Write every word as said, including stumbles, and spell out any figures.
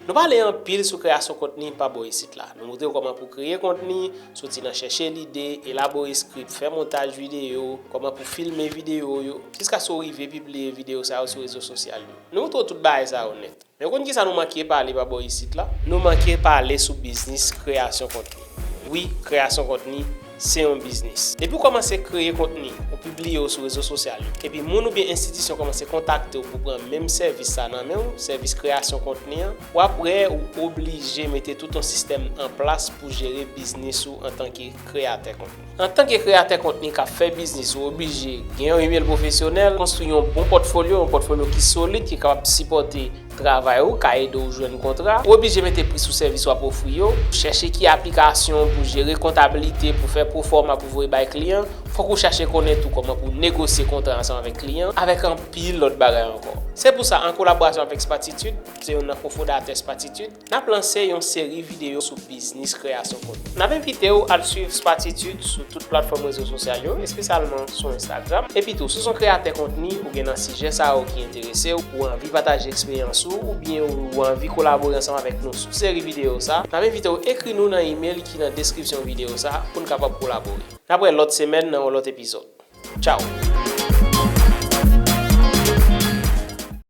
Nou pale anpil sou kreyasyon kontni pa bò isit la. Nou montre w kòman pou kreye kontni, soti nan chèche lide, elabore script, fè montaj videyo, kòman pou filme videyo yo, jiskaske w rive pibliye videyo sa yo sou rezo sosyal yo. Nou montre w tout bagay sa yo nèt. Men w konn kisa nou manke pale pa bò isit la? Nou manke pale sou biznis kreyasyon kontni. Wi, kreyasyon kontni se yon biznis. Depi w kòmanse kreye kontni, ou pibliye yo sou rezo sosyal yo, epi moun oubyen enstitisyon kòmanse kontakte w pou pran menm sèvis sa nan men w, sèvis kreyasyon kontni an, w ap wè ou oblije mete tout yon sistèm an plas pou jere biznis ou antanke kreyatè kontni. Antanke kreyatè kontni k ap fè biznis, ou oblije gen yon imèl pwofesyonèl, konstwi yon bon pòtfolyo, yon pòtfolyo ki solid, ki kapab sipòte travay ou, ka ede w jwenn kontra. Ou oblije mete pri sou sèvis w ap ofri yo, chèche ki aplikasyon pou jere kontabilite, pou fè pwofòma, pou voye bay kliyan. Fòk ou chache konnen tou kòman pou negosye kontra ansanm avèk kliyan, avèk anpil lòt bagay ankò. Se pou sa, an kolaborasyon avèk Spatitude, se youn nan kofondatè Spatitude, n ap lanse yon seri videyo sou biznis kreyasyon kontni. N ap envite w al swiv Spatitude sou tout platfòm rezo sosyal yo, espesyalman sou Instagram. Epi tou, si w se yon kreyatè kontni, ou gen nan sijè sa yo ki enterese w, ou anvi pataje eksperyans ou, oubyen ou anvi kolabore ansanm avèk nou sou seri videyo sa, n ap envite w ekri nou nan imèl ki nan deskripsyon videyo sa pou n kapab kolabore. N ap wè lòt semèn nan yon lòt epizòd. Tchaw!